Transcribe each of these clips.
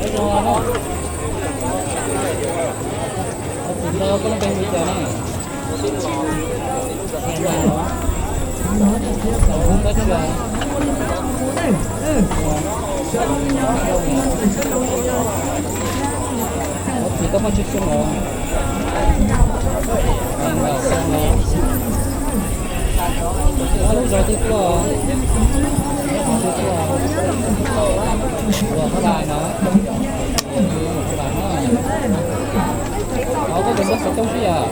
Tus ntawd koj lub npe hu li cas ne? Tus ntawd tsis, tus ntawd tsis muaj tsawg xyoo os. Lub zos twg tuaj? Lub zos twg tuaj? Ua Hmoob Lais no. Hmoob Lais no. Ov, koj tus ntawd xov tooj xwb yom?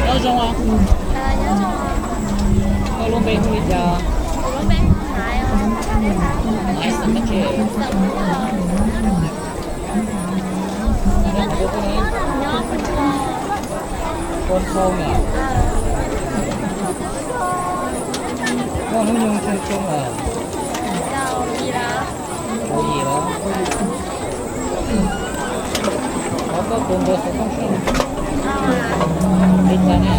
Nyob zoo os. Koj lub npe hu li cas? Kuv lub npe hu Maiv os. Maiv xeem dab tsi? Xeem Hmoob. Nyob Phu Thoj. Phu Thoj na. Koj hnub nyoog tsawg xyoo lawm? Kaum yim lawm. Qhov koj tus npawb xov tooj seb li cas ne?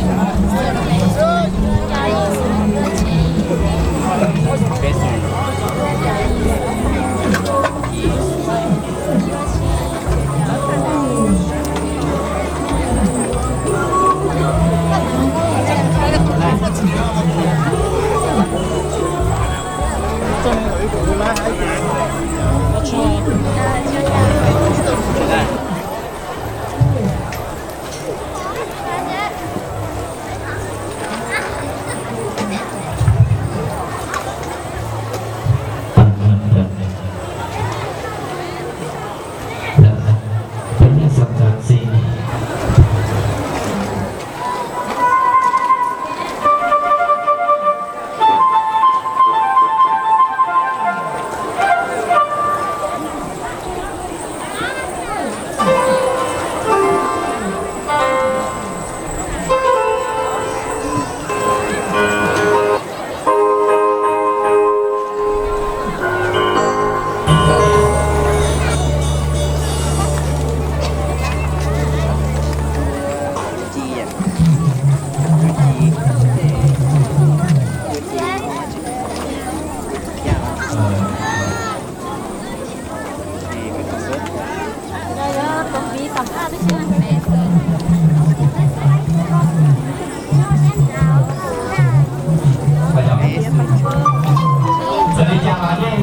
Txawm li cas los yeej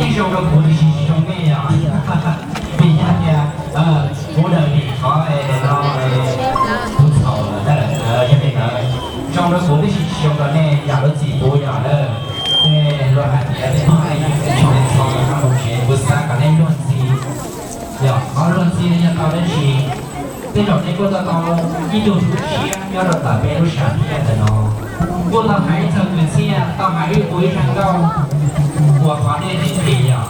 ib zoo rau kuv li zoo nej yom. Vim yog tias kuv daws vim qhov no kuv txhaum lawm na. Yog li ntawd zoo rau kuv tib si tsis zoo rau nej yam lub txim pub yom na. Tej luag hais tias tej no tso txhob mus tsev, kuv xav kom nej luag ntxhi. Yog qhov luag ntxhi no yog tau dab tsi? Tej zaum nej kuj tau tau ib tug tub siab nyob rau tom peb lub sam thiaj ntawm no, kuj tau hais ib txog kwv txhiaj, tau hais ib puas ib zaj nkauj uas qhov nej tsis nqhis yom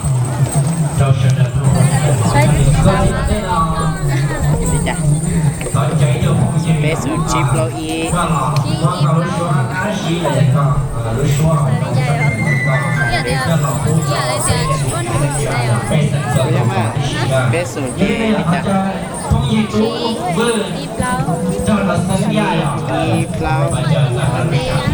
rau sawv daws mloog. Txuas ntxiv tom ntej no Xum tsib plaub ib. Peb xum ces li cas? Ib plaub, peb ib xum.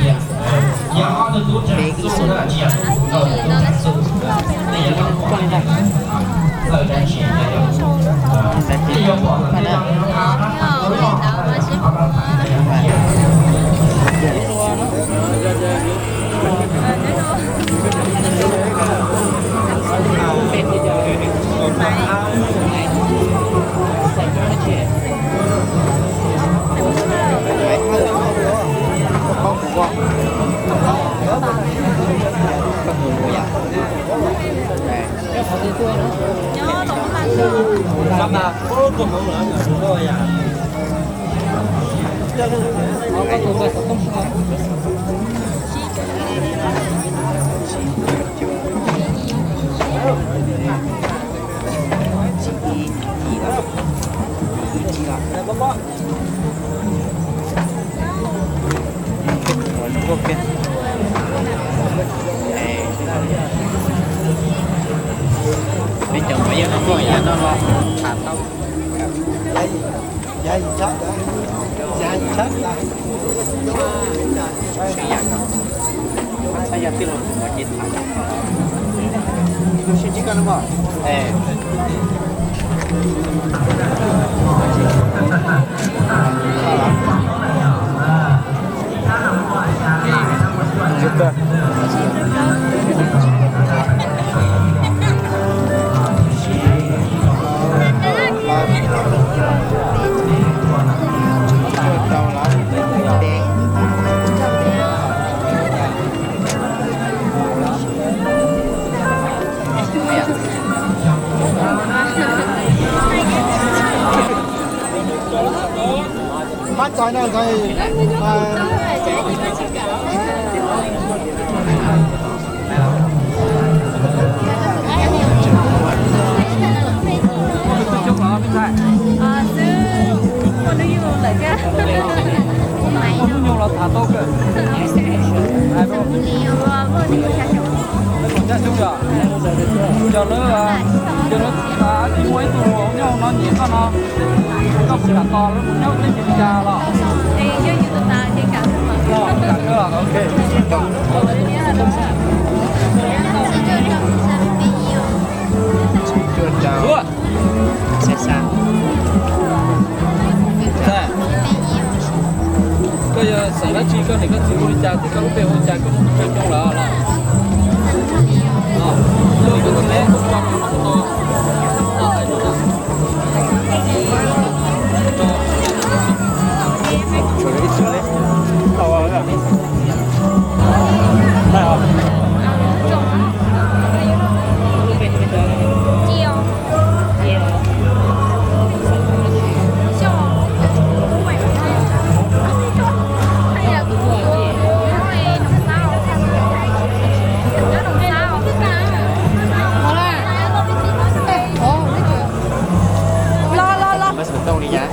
Peb cov muam yeej tuaj yav no los tham tau. Cov lawv, cov lawv tsis muaj ib tug nyob no nyiam koj no, koj puas kam tos lawv mus nyob tej li cas los? Koj yog xeem dab tsi, koj niam koj txiv hu li cas, thiab koj lub npe hu li cas, koj lub npe coob lawm los? Los los los.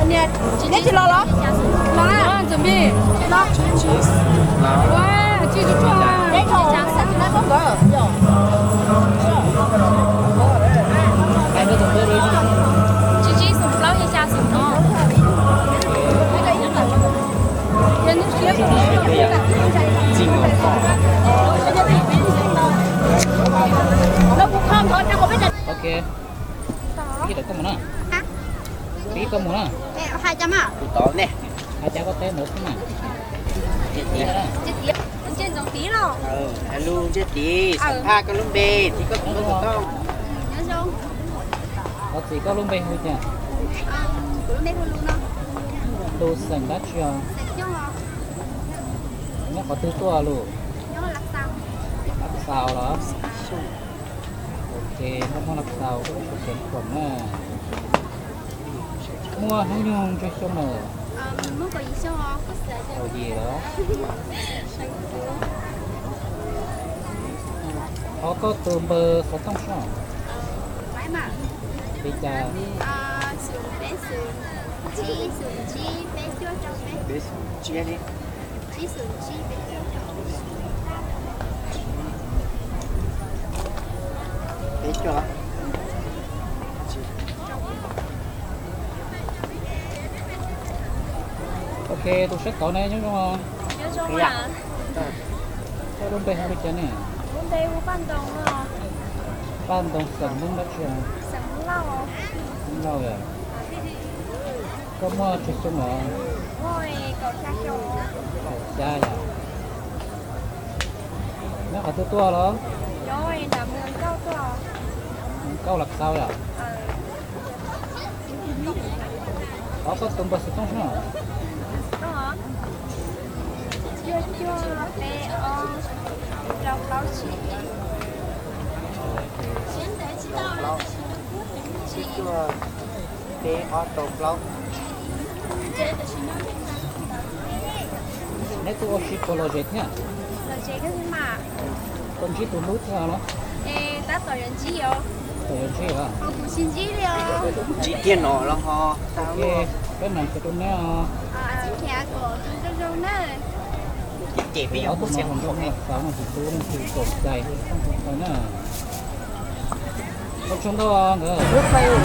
Neb tsis los los? Los na, ntxawm npis los. Ua, tsis tsuag tsuag. Tsis tsis xum plaub xya xum no. Ok. Peb koj mus na. Peb koj mus na. Kuv tod ne. Hais cas koj teb ntawd xwb na. Lus ntsej tid, xam phaj koj lub npe thiab koj tus xov tooj. Thov txim, koj lub npe hu cas? Tus xeem dab tsi os? Nyob qhov twg tuaj lus? Laj Xaus los? Ok, nyob Laj Xaus, koj tus xeem Khuam na. Muaj hnub nyoog tsawg xyoo lawm? Kaum yim los? Thov koj tus npawb xov tooj soj. Li cas? Peb xoom tsib, peb cuaj rau peb. Peb xoom tsib li. Tsib xoom tsib, peb cuaj rau. Peb cuaj. Ok, tus saib tod ne nyob zoo. Nyob zoo. Koj lub npe hu li cas ne? Lub npe hu Paj Ntoo no. Paj Ntoo, xeem Hmoob dab tsi? Xeem Hmoob Lauj. Hmoob Lauj yom. Koj muaj tsawg xyoo lawm? Muaj kaum xya xyoo. Kaum xya yom. Nyob qhov twg tuaj los? Nyob nram Mus Kauj tuaj. Mus Kauj Los Xaus yom. Thov koj tus npawb xov tooj seb. Koj hov? Cuaj cuaj peb ob rau plaub tsib. Cuaj cuaj peb ob rau plaub. Neb twb ua si puas lom zem thiab? Lom zem kawg mas. Koj ntsib tus hlub thiab los? Es tab tom yuav ntsib os. Tab tom yuav ntsib os. Ho kuv tsis ntsib li os. Ntsib kiag no los ho. Ok, peb mam nrhiav rau neb os. Txhob nrhiav, kom zoo zoo na. Ces peb yuav mus xeem Hmoob Lauj no, tus hlub leej twg kaum xya xyoo na. Ua tsaug ntau nkawd.